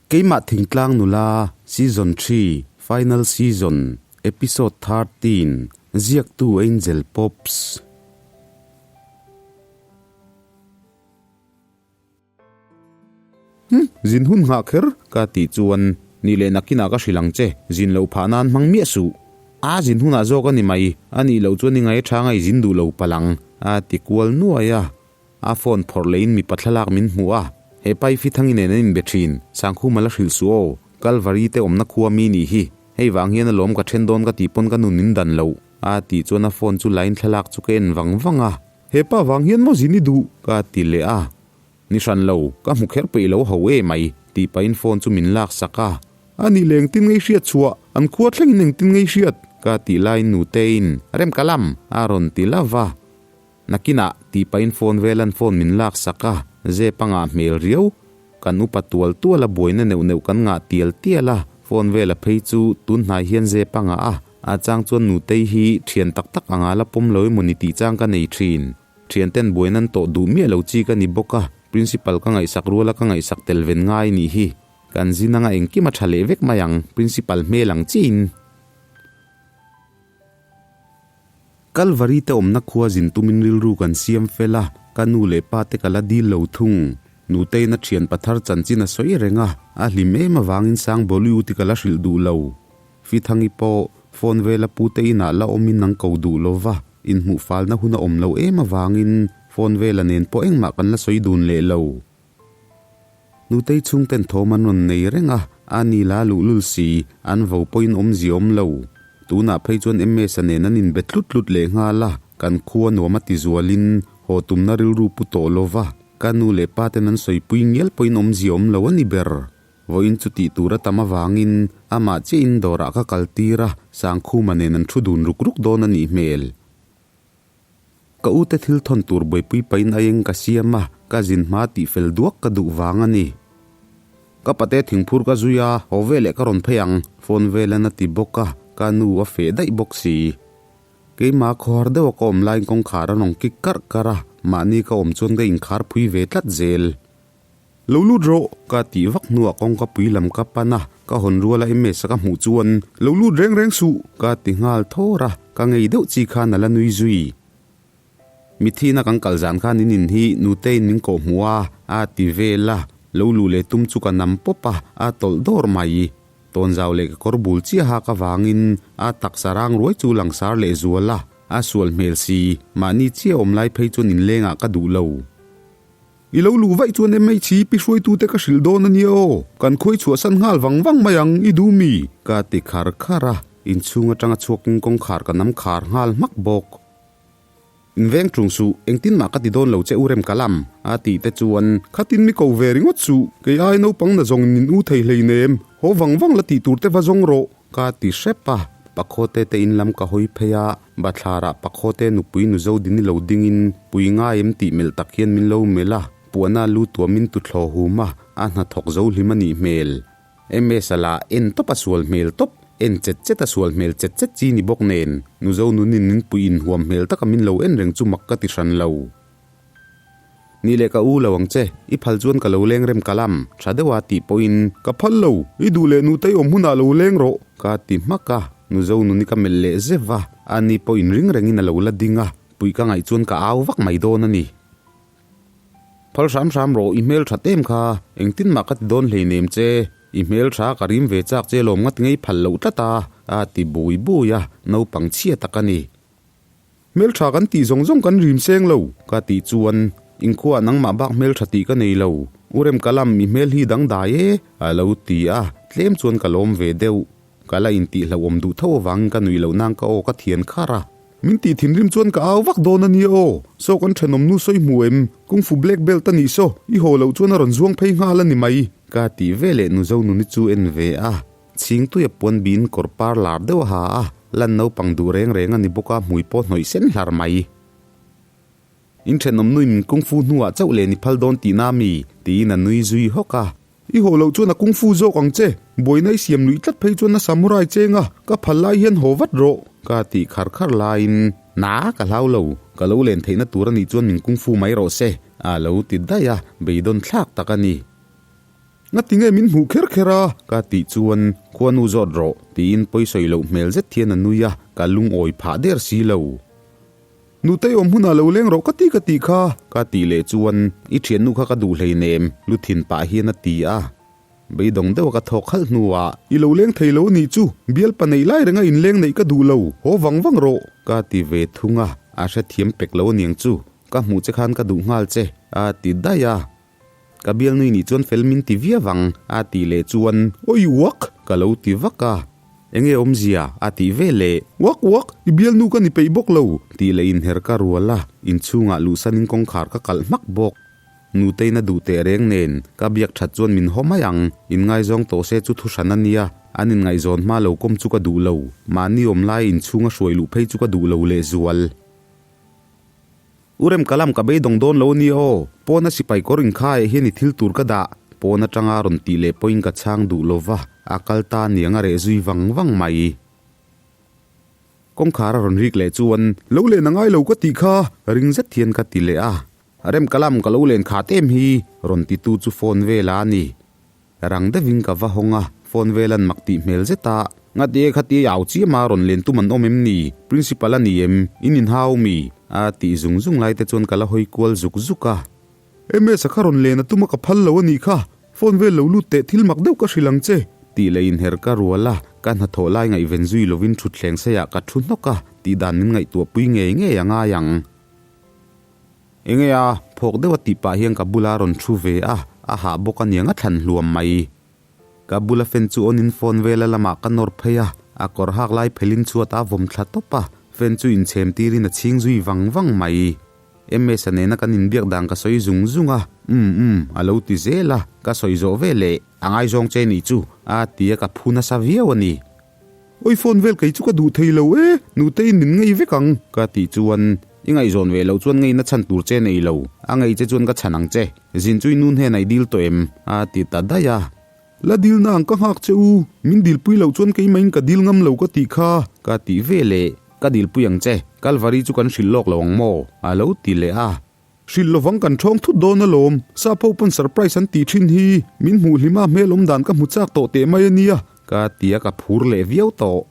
Keimah Thingtlang Nula Season Xii Final Season Episode 13 Ziaktu Angel Pops. Hm, zin hun nghah kher ka tih chuan ni leh nakinah ka hrilh ang che, zin loh phah nan hmang miah suh. A zin hunah zawk a ni mai, a nih loh chuan i ngaih a tha ngai zin duh lo palh ang, a ti kual nuai a. A phone phawrh leiin mipa thlalak min hmuh a, he pai fi thangi nen an inbe thin, Sangkhuma la hrilh suh aw, Kalvari te awmna khua mi nih hi, hei vang hian alawm ka then dawn ka tih pawn ka nun in dan loh, a tih chuan a phone chu lain thlalak chu ka en vang vang a. He pa vang hian maw zin i duh? ka ti leh a. Ni hran lo, ka hmu kher peih lo ho e mai, tih pahin phone chu min lak sak a. A nih leh engtin ngei hriat chhuah, an khua thlengin engtin ngei hriat? ka tih laiin Nuteiin, Rem ka lam, a rawn ti lova. Nakinah tih pahin phone velan phone min lak sak a, zep a ngah hmel riau. Kan upa tual tual a buaina neuh neuh kan ngah tial tial a, phone vela phei chu tun hnai hian zep a ngah a, a chang chuan nutei hi thian tak tak anga la pawm lo emaw ni tih chang ka nei thin. Thian ten buaina an tawh duh miah lo chi ka ni bawk a, principal ka ngaihsak ruala ka ngaihsak tel ven ngai nih hi. Kan zin anga engkim a tha leh vek mai ang, principal hmel ang chiin. Kalvari te awmna khua zin tumin rilru kan siam fel a, ka nu leh pa te ka la dil lo thung. Nuteiin a thian pathar chanchin a sawi reng a, a hlim em avangin Sangbawli u ti ka la hrilh duh lo. Fithangi pawh phone vela pu te inah la awmin an ko duh lo va, inhmuh falna hun a awm lo em avangin phone vela nen pawh engmah kan la sawi dun leh lo. Nutei chhungten thawm an rawn nei reng a, a ni la luhlul si, an vo pawhin awmzia awm lo. Tunah phei chuan MS-a nen an inbe tlut tlut leh nghal a, kan khua nuam a ti zualin haw tumna rilru pu tawh lo va, ka nu leh pa ten an sawipui ngial pawhin awmzia awm lo a ni ber. Vawiin chu tih tur a tam avangin amah chiahin dawrah ka kaltir a, Sangkhuma nen an thu dun ruk ruk dawn a nih hmel. Ka ute thil thawn tur buaipui pahin a eng ka siam a, ka zin hma tih fel duak ka duh vang a ni. Ka pate thingphur ka zui a, haw veleh ka rawn phei ang, phone velan a ti bawk a, ka nu a feh daih bawk si. Keimah khawhar deuha ka awm laiin kawngkhar a rawn kik karh karh a, mahni ka awm chuan ka inkhar phui ve tlat zel. Lo lut rawh! Ka tih vak hnuah kawngka pui lam ka pan a, ka hawn ruala MS a ka hmuh chuan, Lo lut reng reng suh! Ka ti nghal thawr a, ka ngei deuh chi khan a la nui zui. Mithina kan kal zan khan in in hi Nuteiin min kawh hmuh a, a ti vel a, lo luh leh tum chu ka nam pawp a, a tawlh dawr mai. Tawnzau leh ka kawr bul chiaha ka vangin a taksa rang ruai chu langsar leh zual a, a sual hmel si, mahni chiah awm lai phei chuan inlengah ka duh lo. I lo luh vaih chuan MHC pi hruaitute ka hrilh dawn a nia aw, kan khuai chhuahsan nghal vang vang mai ang, i duh mi? Ka ti khar khar a, inchhung atanga chhuakin kawngkhar ka nam khar nghal hmak bawk. In veng tlung suh, engtin mah ka ti dawn lo che u rem ka lam, a tih te chuan. Khatin mi ko ve ringawt suh, kei ai naupang na zawng in u thei hleinem, haw vang vang la tih tur te va zawng rawh, Ka ti hrep a, Pakhote te in lam ka hawi phei a, bathlarah Pakhote nupui nu zo dini lo dingin pui ngai em tih melh tak hian min lo melh a, puahna lu tuamin tuthlaw hum a, a hnathawk zo hlim a nih hmel. MS a lah en tawp a sual hmel tawp, en chet chet a sual hmel chet chet chi ni bawk nen, nu zo nunin min pui inhuam hmel taka min lo en reng chu mak ka ti hran lo. Ni leh ka u lo ang che, i phal chuan ka lo leng rem ka lam, tha deuha tih pawhin. Ka phal lo, i duh leh nutei awm hunah lo leng rawh, ka ti hmak a, nu zo nuni ka melh leh zeuh a, ani pawh inring rengin a lo la ding a, puih ka ngaih chuan ka au vak mai dawn a ni. Phal hram hram rawh, i hmel that em kha, engtin mah ka ti dawn hleinem che, i hmel tha ka rim ve chak che lawm ngat ngei phal loh tlat a, a ti bui bui a, naupang chhia tak a ni. Hmeltha kan tih zawng zawng kan rim seng lo, ka tih chuan Inkhuaah nangmah bak hmeltha tih ka nei lo, U Remkalam i hmel hi dangdai e, a lo ti a, tlem chuan ka lawm ve deuh. Ka la intih hlauhawm duh tho avangin ka nuih loh nang ka aw ka thian khar a. Min tih thinrim chuan ka au vak dawn a nia aw, saw kan thenawm nu sawi hmu em, Kung Fu Black Belt a nih saw, i haw loh chuan a rawn zuang phei nghal a ni mai, ka tih veleh nu Zonuni chu en ve a. Chhingtuia puan biin kawr par lar deuh a ha a, lan naupang duh reng reng a ni bawk a, hmui pawh hnawih sen hlar mai. In thenawm nui min kung fu hnuah chauh len i phal dawn tihna mi? tiin a nui zui hawk a. I haw loh chuan a kung fu zawk ang che, buaina i siam luih tlat phei chuan a samurai cheng a, ka phal lai hian haw vat rawh, ka tih khar khar laiin, Na, ka hlau lo, ka lo len theihna tur a nih chuan min kung fu mai rawh se, a lo ti daih a, beidawn thlak tak a ni. Ngati nge min hmuh kher kher a? Ka tih chuan, Khuanu zawt rawh, tiin pawisawi loh hmel zet hian a nui a, ka lungawi phah der si lo. Nutei awm hunah lo leng rawh ka ti ka tih kha, ka tih leh chuan, I thiannu kha ka duh hleinem, lu thin pah hian a ti a. Beidawng deuha ka thawk khalh hnuah, I lo leng thei lo a nih chu, bialpa neih lai renga inleng neih ka duh lo, haw vang vang rawh, ka ti ve thung a, a hrethiam pek lo aniang chu, ka hmuh che khan ka duh nghal che, a ti daih a. Ka bialnui nih chuan fel min ti viau ang, a tih leh chuan, Oi uak! ka lo ti vak a. Enge awmzia? a tih ve leh. Uak uak! I bialnu ka ni peih bawk lo, tih leh inher ka rual a, inchhungah luhsanin kawngkhar ka kalh hmak bawk. Nutein a duh teh reng nen, ka biak that chuan min haw mai ang, inngaizawng tawh se chu thu hran a nia, an inngaihzawn hma lo kawm chu ka duh lo, mahni awm lai inchhunga hruai luh phei chu ka duh lo lehzual. U rem ka lam ka beidawng dawn lo a nia aw, pawna sipai kawr inkhaiah hian i thil tur ka dah, pawn atanga rawn tih leh pawhin ka chhang duh lo va, a kal ta niang a reh zui vang vang mai. Kawngkhar a rawn rik leh chuan, Lo len a ngai lo ka tih kha, ring zet hian ka ti leh a. Rem ka lam ka lo len khat em hi, rawn titu chu phone vela a ni. Rang deuhin ka va hawng a, phone vel an mak tih hmel zet a, Ngati e khati au chiam a rawn len tum an awm em ni? Principal a ni em? In inhau mi? A tih zung zung lai te chuan ka la hawi kual zuk zuk a. MS a kha rawn len a tum a ka phal lo a nih kha, phone vel lo lut teh thil mak deuh ka hrilh ang che, tih leh inher ka rual a, ka hnathawh lai ngaihven zui lovin thutthleng seiah ka thu hnawk a, tih dan min ngaihtuah pui ngei ngei a ngai ang. Enge a, phawk deuh a tih pah hian ka bula rawn thu ve a, a hah bawk aniang a thlan hluam mai. Ka bula fan chu on in phone vela lamah ka nawr phei a, a kawr hak lai phelin chhuat a vawm thla tawp a, fan chu inchhem tirin a chhing zui vang vang mai. MS-a nena kan inbiak dan ka sawi zung zung a, umm umm a lo ti zel a, ka sawi zawh ve leh, a ngaizawng che nih chu, a ti a ka phu nasa viau a ni. Oi phone vel kei chu ka duh thei lo e, nuteiin min ngei vek ang ka tih chuan i ngaihzawn ve loh chuan ngeina chhan tur che nei lo, a ngei che chuan ka chhan ang che, zin chu i nu hnenah i dil tawh em? a ti ta daih a. La dilna ang ka nghak che u, min dilpui loh chuan keimahin ka dil ngam lo ka tih kha ka tih ve leh, ka dilpui ang che, Kalvari chu kan hrilh lawk lo ang maw? a lo ti leh a. Hrilh lovang kan ṭhawng thut dawn alawm, sap ho pawn surprise an tih ṭhin hi, min hmuh hlima hmel awm dan ka hmu chak tawh teh mai a nia, ka ti a ka phur leh viau tawh.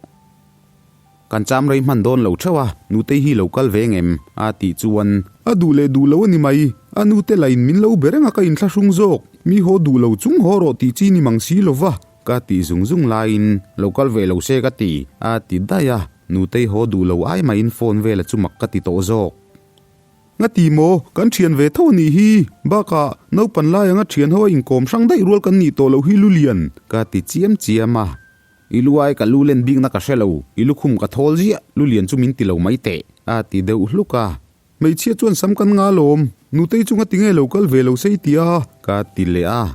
Kan cham rei hman dawn lo ṭheuh a, nutei hi lo kal ve ngem? a tih chuan. A duh leh duh lo a ni mai, a nute lah in min lo be reng a ka inthlahrung zawk, mi haw duh lo chung haw rawh tih chi ni mang si lova, ka tih zung zung laiin lo kal ve lo se ka ti, a ti daih a, nutei haw duh lo ai mahin phone vela chu mak ka ti tawh zawk. Ngati maw, kan thian ve tho a nih hi. Bakah, naupan lai anga thian ho a inkawm hrang daih rual kan nih tawh loh hi Lulian, ka ti chiam chiam a. I lu ai ka lu len bikna ka hre lo, i lukhum ka thawl ziah, Lulian chu min ti lo mai teh, a ti deuh hluk a. Hmeichhia chuan sam kan nga lawm, nutei chu ngati nge lo kal ve lo sei ti a, ka ti leh a.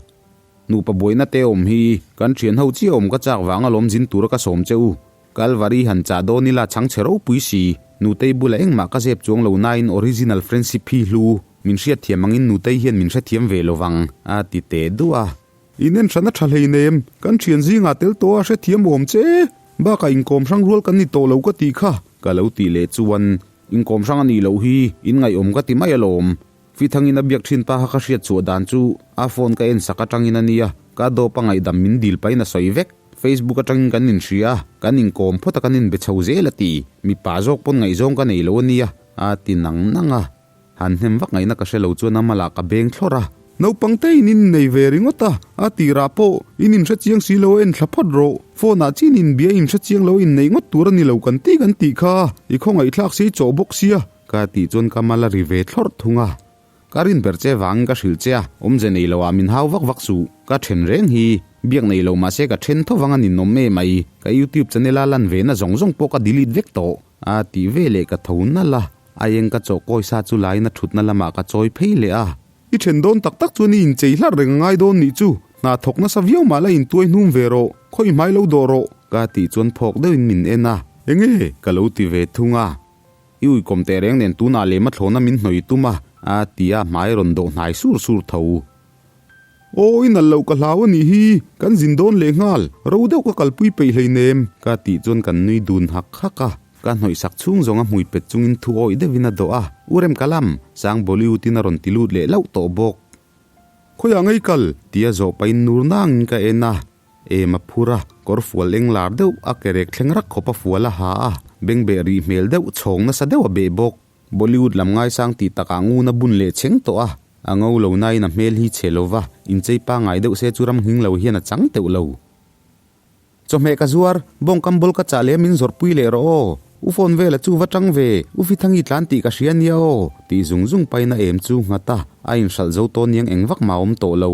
Nupa buaina te awm hi, kan thian ho chiah awm ka chak vang alawm zin tura ka sawm che u. Kalvari han chah dawn ila chhangchhe ropui si, Nutei bula engmah ka zep chuang lo nain original friendship hi hlu, min hriatthiam angin Nutei hian min hrethiam ve lovang, a ti teh duah a. In en hran a tha hleinem, kan thian zingah tel tawh a hrethiam awm che, bakah inkawm hrang rual kan ni tawh lo ka tih kha, ka lo tih leh chuan, Inkawm hrang a nih loh hi, in ngaihawm ka ti mai alawm. Fithangin a biak thin paha ka hriat chhuah dan chu a phone ka en sak atangin a nia, ka dawp a ngaihdam min dil pahin a sawi vek. Facebook atangin kan inhria a, kan inkawm phawt a kan inbe chho zel a ti. Mipa zawk pawn ngaihzawng ka nei lo a nia, a ti nang nang a. Han hnem vak ngaihna ka hre lo chuan a malah ka beng thlawrh a. Naupang te in innei ve ringawt a, a tirah pawh in inhre chiang si lo a en thla phawt rawh. Phone ah chin inbia inhre chiang lo innei ngawt tur a ni lo kan ti kan tih kha, i khawngaihthlak si chawh bawk sia. Ka tih chuan ka mal a ri ve thlawrh thung a. Ka rin ber che vangin ka hrilh che a, awmze nei lo ah min hau vak vak suh. Ka then reng hi, biak nei lo mahse ka then tho vang a ninawm em mai. Ka youtube channel a lan ve na zawng zawng pawh ka delete vek tawh. A tih ve leh ka tho nalh a, a eng ka chawh kawi sa chu lain a thutna lamah ka chawi phei leh a. I then dawn tak tak chuan i inchei hlarh reng a ngai dawn nih chu, hna thawk nasa viau mah la intuai hnum ve rawh, khawi hmai lo dawh rawh. Ka tih chuan phawk deuhin min en a. Enge? Ka lo ti ve thung a. I uikawm teh reng nen tunah lehma thlawna min hnawih tum a, a ti a, hmai rawn dawh hnai sur sur tho. Aw, i nalh loh ka hlau a nih hi, kan zin dawn leh nghal, ro deuh ka kalpui peih hleinem, ka tih chuan kan nui dun hak hak a. Ka hnawih sak chhung zawng a hmui pet chungin thu awih deuhin a dawh a, U Remkalam, Sang Bollywood-in a rawn ti lut leh lauh tawh bawk. Khawiah ngei kal? Tia zawh pahin nur nangin ka en a. Em a phur a, kawr fual eng lar deuh a ke rek thleng rak khawp a fual a ha a, bengbeh rih hmel deuh chhawng nasa deuh a beh bawk. Bollywood lam ngaisang tih takah ngun a bun leh chheng tawh a, a ngo lo nain a hmel hi chhe lo va, inchei pangngai deuh se chu ram nghing lo hian a chang teuh lo. Chawhmeh ka zuar, bawngkam bawlh ka chah leh min zawrhpui leh rawh aw, u phone vela chu va tang ve, u Fithangi tlan tih ka hria nia aw, tih zung zung paina em chu nghat a, a inhralh zo tawn niang eng vak mah awm tawh lo.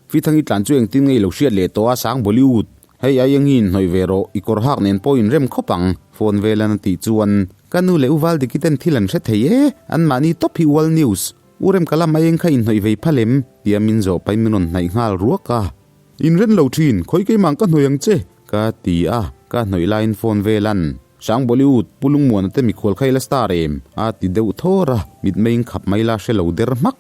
Fithangi tlan chu engtin nge i lo hriat leh tawh a sang Bollywood, hei ai eng hi inhnawih ve rawh, i kawr hak nen pawh inrem khawp ang, phone velan a tih chuan ka nu leh u Valdiki ten thil an hre thei e, anmahni tawp hi World News, u Remkalam ai eng kha inhnawih vei phal em? tia min zawh pahin min rawn hnaih nghal ruak a. Inren lo thin, khawi keimah ka hnawih ang che, ka ti a, ka hnawih laiin phone velan Sang Bollywood, Pu Lungmuana te mikhual kha i la star em? a ti deuh thawr a, mitmeiin khap mai la hre lo der hmak.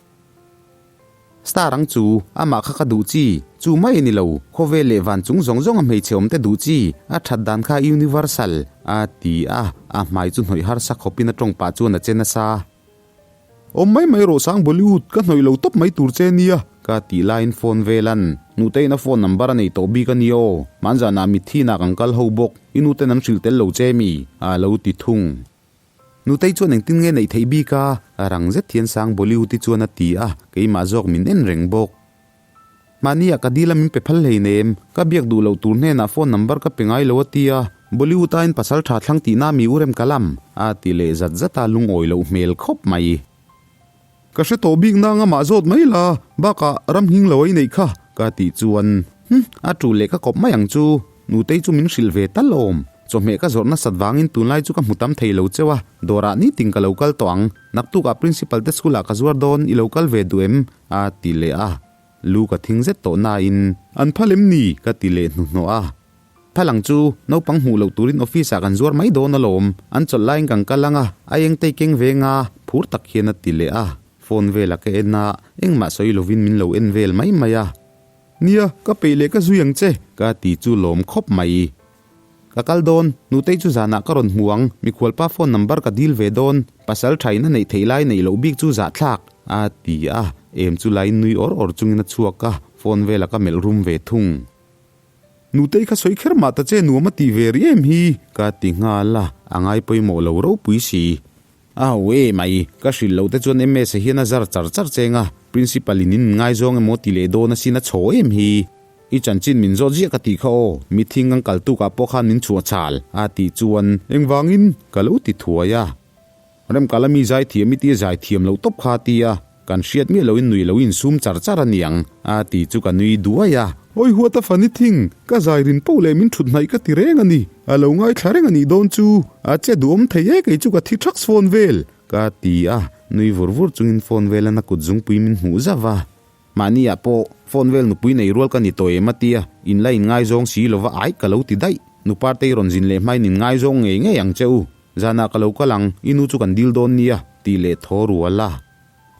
Star ang chu, amah kha ka duh chi, chu mai a ni lo, khawvel leh van chung zawng zawng a hmeichhe awm te duh chi, a that dan kha universal, a ti a, a hmai chu hnawih harsa khawpin a tawng pah chuan a che nasa. Awm mai mai rawh sang Bollywood, ka hnawih lo tawp mai tur che nia, ka tih laiin phone velan Nuteiin a phone number a nei tawh bik a ni aw, hmanzanah mitthi inah kan kal ho bawk, i nuten an hrilh tel lo che mi? a lo ti thung. Nutei chuan engtin nge neih theih bik a? A rang zet hian sang Bollywood-i chuan a ti a, keimah zawk min en reng bawk. Mahniah ka dil a min pe phal hleinem, ka biak duh loh tur hnenah phone number ka pe ngai lo a ti a, Bollywood aiin pasal tha thlang tihna mi u rem ka lam, a ti leh zat zat a, lungawi loh hmel khawp mai. Ka hre tawh bik nang amah zawt mai la, bakah ram nghing lo a i neih kha, ka tih chuan, Hm, a tul leh ka kawp mai ang chu, Nutei chu min hrilh ve tal awm. Chawhmeh ka zawrh nasat vangin tunlai chu ka hmu tam thei lo cheu a, dawrah nitin ka lo kal tawh ang, naktukah principal te school ah ka zuar dawn, i lo kal ve duh em? a ti leh a, lu ka thing zet tawh nain, An phal em ni? ka ti leh hnuhnawh a. Phal ang chu, naupang hmuh loh turin office ah kan zuar mai dawn alawm, an chawlh laiin kan kal ang a, a eng tei keng ve nga, phur tak hian a ti leh a. Phone vela ka en a, engmah sawi lovin min lo en vel mai mai a. Nia, ka peih leh ka zui ang che, ka ti chu lawm khawp mai. Ka kal dawn, Nutei chu zanah ka rawn hmu ang, mikhualpa phone number ka dil ve dawn, pasal thain a neih theih lai neih loh bik chu zahthlak, a ti a, em chu lain nui awr awr chungin a chhuak a, phone velah ka melh rum ve thung. Nutei kha sawi kher mah ta che nuam a tih ve rih em hi, ka ti nghal a, a ngai pawimawh lo ropui si. A ho e mai, ka hrilh loh te chuan MS a hian a zar char char cheng a, Principal in in ngaizawng emaw ti leh dawn asin a chhaw em hi. I chanchin min zawt ziah ka tih kha aw, mitthing kan kal tuk ah pawh khan min chhuah chal, a tih chuan engvangin ka lo ti thuai a. Remkala mi zaithiam i tia zaithiam loh tawp kha a ti a, kan hriat miah loin nui lo insum char char a niang, a ti chu ka nui duai a. Awi huat a fani thing, ka zai rin poh leh min thut hnaih ka ti reng a ni, a lo ngaithla reng a nih dawn chu, a che duhawm thei e kei chu ka thi thaks phone vel, ka ti a, nui vur vur chungin phone velan a kut zungpui min hmuh zauh a. Mahni ah pawh phone vel nupui nei rual ka ni tawh em a tia, in la in ngaizawng si lova ai ka lo ti daih, nuparte i rawn zin leh hmain in ngaizawng ngei ngei ang che u, zanah ka lo kal ang, i nu chu kan dil dawn nia, tih leh thaw rual a.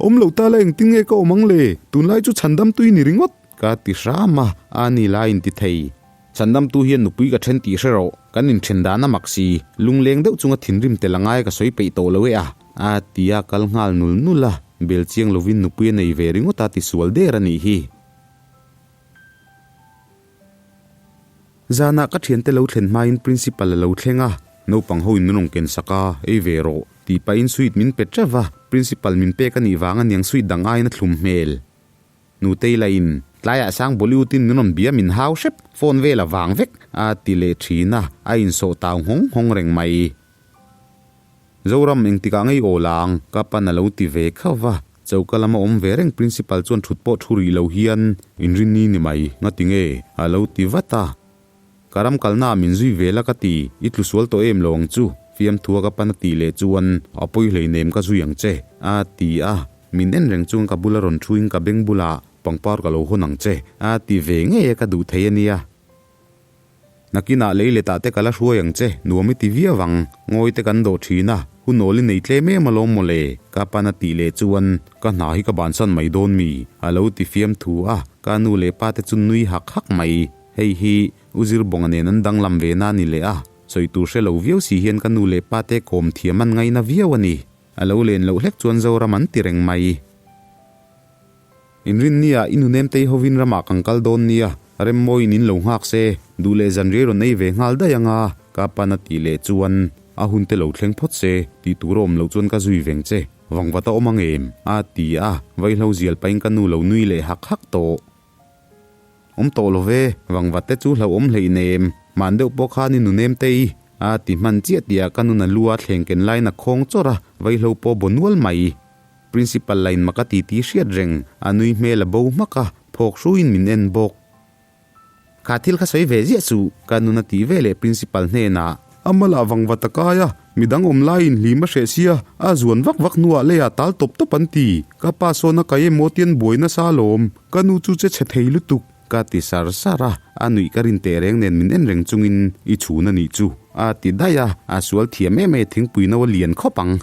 Awm lo ta la engtin nge ka awm ang le, tunlai chu chhandam tui ni ringawt, ka ti hram a, a ni la in ti thei. Chhandam tu hian nupui ka then tih hre rawh, kan inthen dan a mak si, lungleng deuh chunga thinrim tel a ngai ka sawi peih tawh lo e a, a ti a kal nghal nul nul a, bel chiang lovin nupui a nei ve ringawt a ti sual der a nih hi. Zanah ka thiante lo thlen hmain principal a lo thleng a, naupang ho in min rawn ken sak a, ei ve rawh, tih pahin sweet min pe teuh va, principal min pek a nih vang aniang sweet dang aiin a thlum hmel. Nutei lahin, Tlaiah sang Bollywood-in min rawn bia min hau hrep, phone vel a vang vek, a ti leh thin a, a insawh tau nghawng nghawng reng mai. Zoram engtikah ngei aw lang, ka pan a lo ti ve khauh va, choka lama awm ve reng principal chuan thut pawh thu rih lo hian, Inrinni ni mai, ngati nge? a lo ti vat a. Ka ram kalnaah min zui ve la ka ti, i tlu sual tawh em lo ang chu, fiamthua ka pan a tih leh chuan, A pawi hleinem ka zui ang che, a ti a, min en reng chuan ka bula rawn thuin ka beng bulah pangpar ka lo hawn ang che, a ti ve ngei a ka duh thei a nia. Nakinah lei letah te ka la hruai ang che, nuam i ti viau ang, ngawi te kan dawh thin a, hun awl i nei tlem em alawm mawle, ka pan a tih leh chuan, Ka hna hi ka bansan mai dawn mi? a lo ti fiamthu a, ka nu leh pa te chu nui hak hak mai. Hei hi U Zirbawnga nen an danglam ve na ni leh a, sawi tur hre lo viau si hian ka nu leh pa te kawm thiam an ngaina viau a ni. A lo len loh hlek chuan Zoram an ti reng mai. Inrinnia i nunemtei hovin ramah kan kal dawn nia, Remmawiin in lo nghak se, duh leh zanriai rawn ei ve nghal daih anga ka pan a tih leh chuan a hun te lo thleng phawt se tih tur a awm loh chuan ka zui veng che, vangvat a awm ang em? a ti a, vaihlo zial pahin ka nu lo nui leh hak hak tawh. Awm tawh lo ve, vangvat te chu hlauhawm hleinem, hman deuh pawh khan i nunem te i a ti hman chiah tihah ka nun a lu a thleng ken laiin a khawng chawrh a, vaihlo pawh baw nual mai. Principal la in mak a ti tih hriat reng, a nui hmel a bo hmak a, phawk hruiin min en bawk. Kha thil kha sawi ve ziah suh, ka nun a tih ve leh principal hnenah. A malah vangva ta kai a, midang awm laiin hlim a hreh sia, a zuan vak vak hnuah leiah tal tawp tawp an ti. Ka pa sawn a kai emaw tian buai nasa alawm, ka nu chu che chhe thei lutuk. Ka ti sar sar a, a nuih ka rin teh reng nen min en reng chungin i chhun a nih chu, a ti daih a, a sual thiam em e thingpui no a lian khawp ang.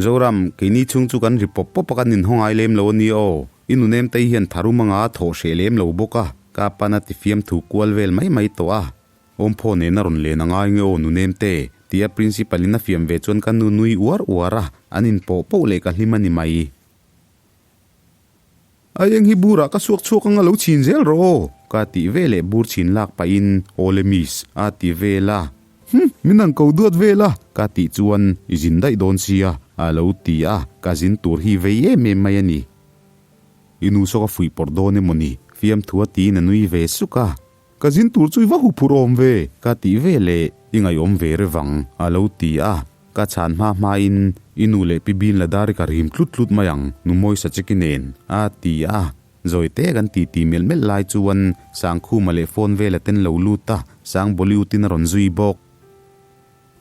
Zoram, keini chhung chu kan ri pawp pawp a kan inhaw ngai lem lo a ni aw. I nunem tei hian tharum anga a thawh hreh lem lo bawk a, ka pan a ti fiam thu kual vel mai mai tawh a. Awmphaw nen a rawn len a ngai nge aw nunem te? tia Principal in a fiam ve chuan ka nu nui uar uar a, an inpawh poh leh ka hlim a ni mai. A eng hi burah ka suak chhuak anga lo chhin zel rawh aw, ka tih ve leh bur chhin lak pahin aw le miss a ti vel a. Hum, min han ko duat vel a, ka tih chuan i zin daih dawn sia, a lo ti a, ka zin tur hi vei em em mai a ni. I nu saw ka fuih pawrh dawn emaw ni, fiamthu a tiin a nui ve suk a. Ka zin tur chu i va huphurh awm ve, ka tih ve leh i ngaihawm ve revang, a lo ti a. Ka chhan hma hmain i nu leh pi Bin la dar i ka rim tlut tlut mai ang, nu mawi Sacheki nen, a ti a. Zawi te kan ti ti melh melh lai chuan Sangkhuma leh phone vela ten lo lut a, Sang Bollywood-in a rawn zui bawk.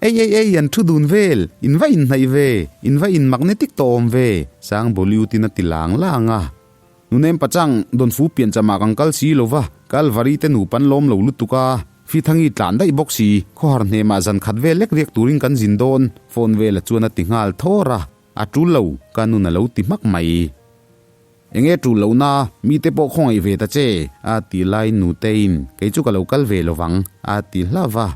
Ei ei ei, an thu dun vel, in va inhnaih ve, in va in magnetic tawh awm ve, Sang Bollywood-in a ti lang lang a. Nunem pachang, Dawnfu piancham ah kan kal si lo va, Kalvari te nupan lawm lo lutuk a, Fithangi tlan daih bawk si, khawhar hnemah zan khat vel lek riak turin kan zin dawn, phone vela chuan a ti nghal thawr a, a tul lo, ka nun a lo ti hmak mai. Enge tul lo na, mite pawh khawngaih ve ta che, a ti lai Nutein, kei chu ka lo kal ve lovang, a ti hlauh a.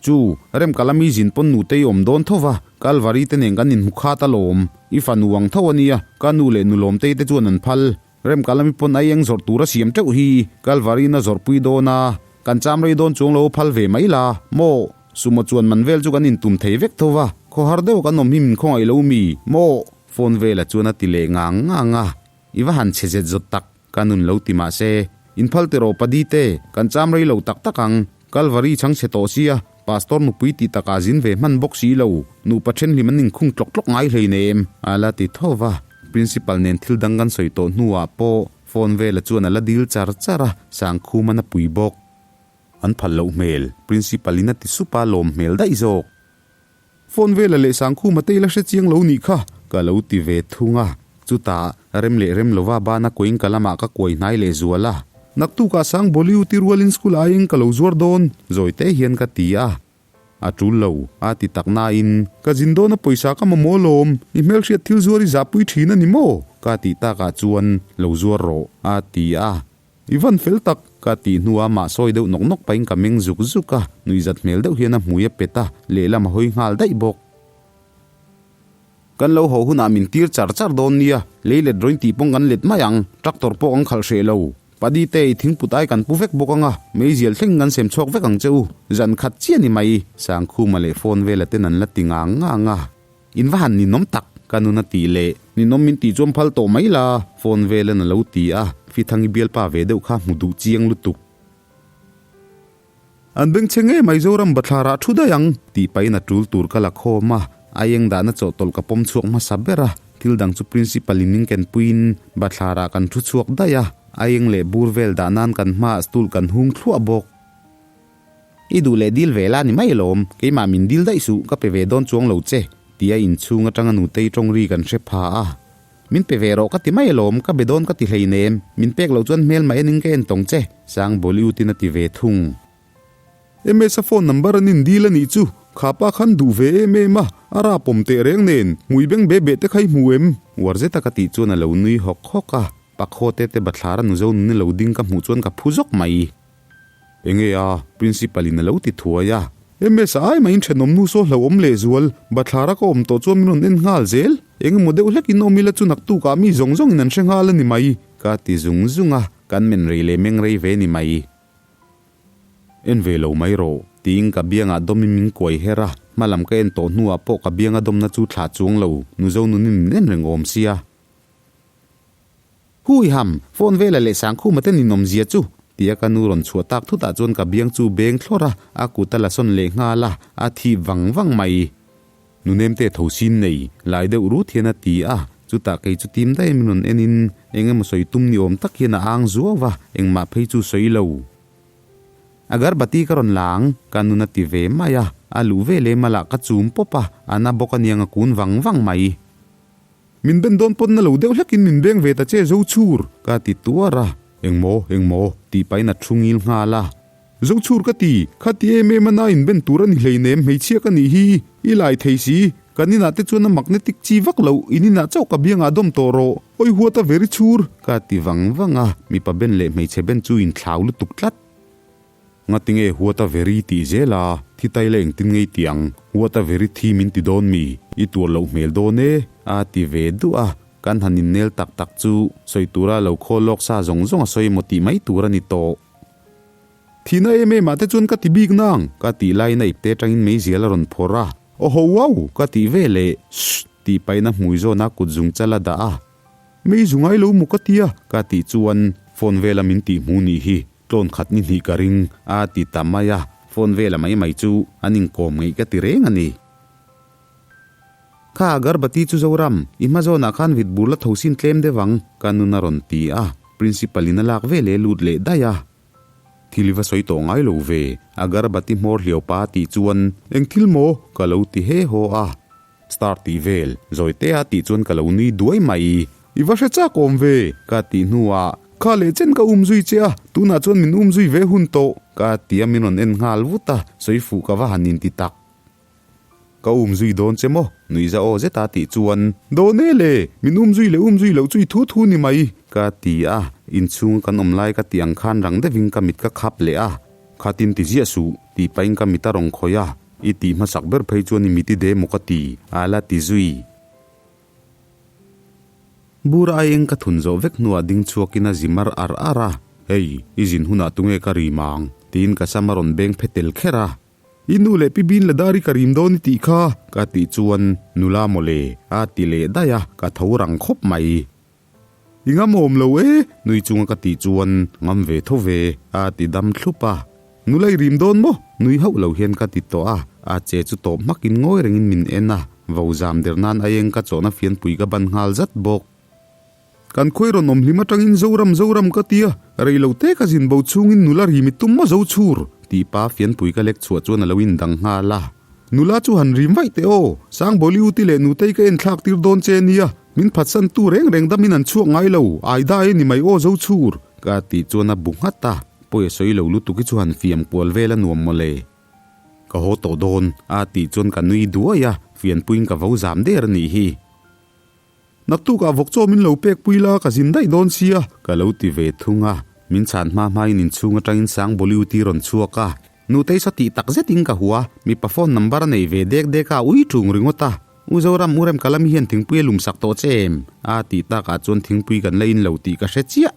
Chu, Remkala mi zin pawn nutei awm dawn tho va, Kalvari te nen kan inhmu khat alawm. I fanu ang tho a nia, ka nu leh nulawmtei te chuan an phal. Remkala mi pawn ai eng zawrh tur a siam teuh hi, Kalvari-in a zawrhpui dawn a, kan cham rei dawn chuang lo phal ve mai la, maw? Sumo chuan man vel chu kan intum thei vek tho va, khawhar deuh kan awm hi min khawngaih lo mi, maw? Phone vela chuan a ti leh ngang ngang a. I va han chhe zet zawt tak, ka nun lo ti mahse, inphal tiraw padi te, kan cham rei lo tak tak ang, Kalvari chhang chhe tawh sia, Pastor nupui tih takah zin ve hman bawk si lo, nupa thenhlim an inkhung tlawk tlawk ngai hleinem, a la ti tho va. Principal nen thil dang kan sawi tawh hnuah pawh phone vela chuan a la dil char char a, Sangkhum an a pui bawk. An phal loh hmel, Principal in a ti sup a, lawm hmel daih zawk. Phone vela leh Sangkhuma te i la hre chiang lo nih kha, ka lo ti ve thung a. Chutah, rem leh rem lova bana kuain ka lamah ka kuai hnai leh zual a. Naktukah Sang Boliu ti rualin school aiin ka lo zuar dawn, zawi te hian ka ti a. A tul lo, a ti tak nain, ka zin dawna pawisa ka mamawh lawm, i hmelhriat thil zuar i zahpui thin a ni maw? ka tih takah chuan, Lo zuar rawh, a ti a. I van fel tak! Ka tih hnuah mah sawi deuh nawk nawk pahin ka meng zuk zuk a, nuihzat hmel deuh hian a hmui a pet a, lehlam a hawi nghal daih bawk. Kan lo haw hunah min tir char char dawn nia, lei let rawin tih pawng kan let mai ang, tractor pawh kan khalh hreh lo. Padi te i thingput ai kan pu vek bawk ang a, meizial thleng kan sem chhuak vek ang che u, zan khat chiah ni mai, Sangkhuma leh phone vela ten an la ti ngang ngang a. In va han ninawm tak, ka nun a tih leh ninawm min tih chuan phal tawh mai la, phone velan a lo ti a, Fithangi bialpa ve deuh kha hmu duh chiang lutuk. An beng chhe ngei mai Zoram bathlarah thu daih ang, tih pahin a tul tur ka la khawm a, a eng dahna chawhtawlh ka pawm chhuak hmasa ber a, thil dang chu principal in min kenpuiin bathlarah kan thu chhuak daih a, a eng leh bur vel dah nan kan hmaah stool kan hung thluah bawk. I duh leh dil ve la ni mai alawm, keimah min dil daih suh, ka pe ve dawn chuang lo che, tia inchhung atanga nutei tawng ri kan hre pha a. Min pe ve rawh ka ti mai alawm, ka be dawn ka ti hleinem, min pek loh chuan hmel mah enin ka en tawng che, Sang Bollywood-in a ti ve thung. MS-a phone number an indil a nih chu, kha pa khan duh ve em em a, a rap awm teh reng nen, hmui beng be be te kha i hmu em? Uar zeta ka tih chuan a lo nui hawk hawk a, Pakhaw te te bathlar a nuzo nun i lo ding ka hmuh chuan ka phu zawk mai. Enge a? Principal in a lo ti thuai a. MS ai mah in thenawm nu saw hlauhawm lehzual, bathlara ka awm tawh chuan min rawn en nghal zel. Eng emaw deuh hlek in awm ila chu naktukah mi zawng zawng in an hre nghal a ni mai, ka ti zung zung a, kan men rei leh meng rei ve ni mai. En ve lo mai rawh, tiin ka biangah dawmin min kuai her a, hmalam ka en tawh hnuah pawh ka bianga dawmna chu thlah chuang lo, nu zo nunin min en reng awm sia. Hui ham, phone vela leh Sangkhuma te ninawm zia chu! Tia ka nu rawn chhuah tak thutah chuan ka biang chu beng thlawr a, a kut a la sawn leh nghal a, a thip vang vang mai. Nu nemte tho sin nei, lai deuh rut hian a ti a, chutah kei chu tim daih min rawn en in eng emaw sawi tum ni awm tak hian a ang zuau va, engmah phei chu sawi lo. Agarbati ka rawn la ang, ka nun a ti ve mai a, a luh ve leh malah ka chum pawp a, a na bawk aniang a kun vang vang mai. Min ben dawn pawn na lo deuh hlekin min beng ve ta che zo chhur ka ti tuar a, engmaw engmaw tih pahin a thu ngil nghal a. Zo chhur ka ti, khati em em a na in ben tur a ni hleinem hmeichhia ka nih hi, i lai thei si, kan inah te chuan a magnetic chi vak loh, in inah chauh ka biangah dawm tawh rawh, awi huat a veri chhur ka ti vang vang a, mipa ben leh hmeichhe ben chu inthlau lutuk tlat. Ngatinge huata veri tih zel a, thi tai la engtin ngei tih ang, huata veri thi min ti dawn mi, i tuar loh hmel dawn e, a ti ve duh a, kan han innel tak tak chu sawi tura lo khawl lawk sa zawng zawng a sawi emaw tih mai tur a ni tawh. Thihna em em ah te chuan ka ti bik nang, ka tih laiin a ipte atangin meizial a rawn phawrh a, Awho au! ka tih ve leh, Shh! tih pahin a hmui zawn a kut zung chal a dah a. Mei zu ngai lo maw ka tia? Ka tih chuan phone vela min tih hmu nih hi tlawn khat ni hnih ka ring a ti ta mai a, phone vela mai mai chu an inkawm ngeih ka ti reng a ni. Kha agarbati chu Zoram, i hma zawnah khan vit bur la tho sin tlem deuh ang, ka nun a rawn ti a, principal in a lak ve leh lut leh daih a. Thil i va sawi tawh ngai lo ve, agarbati hmawr hliau pa tih chuan eng thil maw? Ka lo ti he haw a. Star tih vel, zawi te a tih chuan ka lo nui duai mai. I va hre chak awm ve, ka tih hnuah. Kha leh chen ka um zui che a, tunah chuan min um zui ve hun tawh. Ka ti a min rawn en nghal vut a, sawi fuh ka va han inti tak. Ka um zui dawn che maw? Nuihza aw zeta tih chuan. Dawn e le, min um zui leh um zui loh chu i thu thu ni mai. Ka ti a, inchhunga kan awm lai ka tih ang khan rang deuhin ka mit ka khap leh a. Khatin ti ziah suh, tih pahin ka mit a rawn khawih a. I tih hmasak ber phei chuan i miti de maw ka ti, a la ti zui. Bur a eng ka thun zawh vek hnuah ding chhuakin a zi mar ar ar a, Hei, i zin hunah tunge ka rim ang? tiin ka sam a rawn beng phe tel kher a. I nu leh pi bin la dar i ka rim dawn i tih kha, ka tih chuan nula mawle a ti leh daih a, ka tho rang khawp mai. I ngam awm lo e, nui chunga ka tih chuan ngam ve tho ve, a ti dam thlup a. Nula i rim dawn maw? Nui hauh lo hian ka ti tawh a, a che chu tawp hmakin ngawi rengin min en a, vo zam der nan aieng ka chawhna fianpui ka ban nghal zat bawk. Kan khawi rawn awm hlim atangin Zoram Zoram ka ti a, rei lo te ka zin bo chhungin nula rim i tum maw Zochhur? Tih pa fianpui ka lek chhuah chuan a lo indang nghal a. Nula chu han rim vaih teh aw, Sangbawli uti leh Nutei ka enthlak tir dawn che nia, min phatsan tu reng reng damin an chhuak ngai lo, ai dai a ni mai aw Zochhur. Ka tih chuan a bu nghat a, pawi a sawi lo lutuk hi chu han fiam kual vel a nuam mawle. Ka haw tawh dawn, a tih chuan ka nui duai a, fianpuiin ka vo zam der a nih hi. Naktukah vawk chaw min lo pek pui la ka zin daih dawn sia. Ka lo ti ve thung a, min chhan hma hmain inchhung atangin sang Bollywood i rawn chhuak a, Nutei saw tih tak zetin ka hua, mipa phone number a nei ve dek dek a, ui tung ringawt a, U Zoram, U Remkalami hian thingpui a lumsak tawh che em? a tih takah chuan thingpui kan la in lo tih ka hre chiah.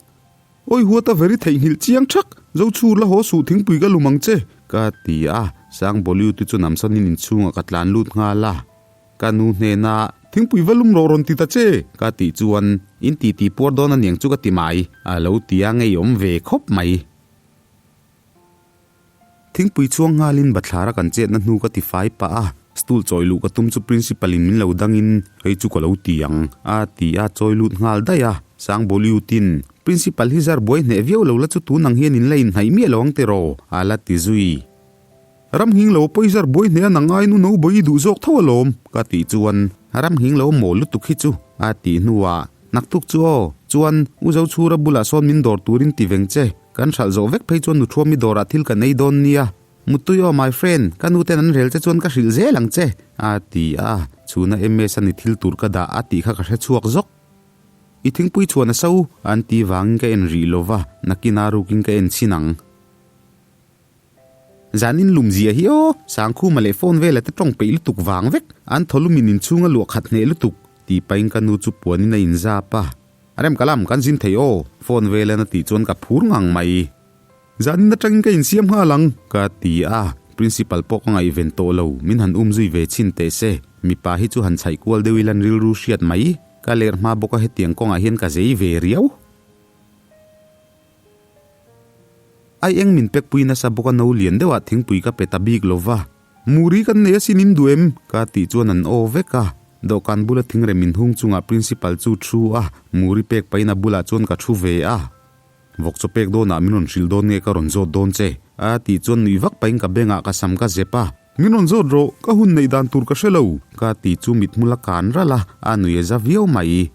Awi huat a veri theihnghilh chiang thak, Zochhur la haw suh thingpui ka lum ang che. Ka ti a, sang Bollywood chu namsanin inchhungah ka tlan lut nghal a. Ka nu hnena thingpui va lum rawh rawn ti ta che. Ka tih chuan in titi puar dawn aniang chu ka ti mai, a lo ti a ngeiawm ve khawp mai. Thingpui chhuang nghalin bathlara kan chetna hnu ka ti fai pah a, stool chawi luh ka tum chu principal in min lo dangin hei chu ka lo ti ang a ti a chawi lut nghal daih a, Sangbawliutin principal hi zar buai hneh viau lo la chu tun ang hian in la inhnaih miah lo ang tiraw a la ti zui. Ram nghing lo pawi zar buai hneh a nang ai nu no bawi i duh zawk tho alawm ka tih chuan ram nghing lo maw lutuk hi chu a tih hnuah naktuk chu aw chuan U Zochhura bulah sawn min dawr turin ti veng che kan hralh zawh vek phei chuan nuthuami dawrah thil kan ei dawn nia Muttui aw my friend ka nu ten an rel che chuan ka hrilh zel ang che a ti a chhuna MS a ni thil tur ka dah a tih kha ka hre chhuak zawk. I thingpui chhuan a so an ti vangin ka en rih lova nakin a rukin ka en chhin ang. Zanin lum zia hi aw, Sangkhuma leh phone vela te tawng peih lutuk vang vek, an thawlumin inchhung a luah khat hneh lutuk, tih pahin ka nu chu puanin a inzap a. A rem ka lam, kan zin thei aw, phone velan a tih chuan ka phur ngang mai. Zanin atangin ka insiam nghal ang, ka ti a. Principal pawh ka ngaihven tawh lo, min han um zui ve chhin teh se. Mipa hi chu han chhaih kual deuh ila an rilru hriat mai. Ka ler hma bawk a hetiang kawngah hian ka zei ve riau. Ai eng min pek pui nasa bawk a no lian deuhah thingpui ka pe ta bik lo va. Muri kan nei asin in duh em? Ka tih chuan an aw vek a. Dawhkan bula thingrem inhung chungah principal chu thu a, muri pek pahin a bulah chuan ka thu ve a. Vawk chaw pek dawnah min rawn hrilh dawn nge ka rawn zawt dawn che? A tih chuan nuih vak pahin ka bengah ka sam ka zep a. Min rawn zawt rawh, ka hun neih dan tur ka hre lo, ka ti chu mithmul a kan ralh a, a nui a za viau mai.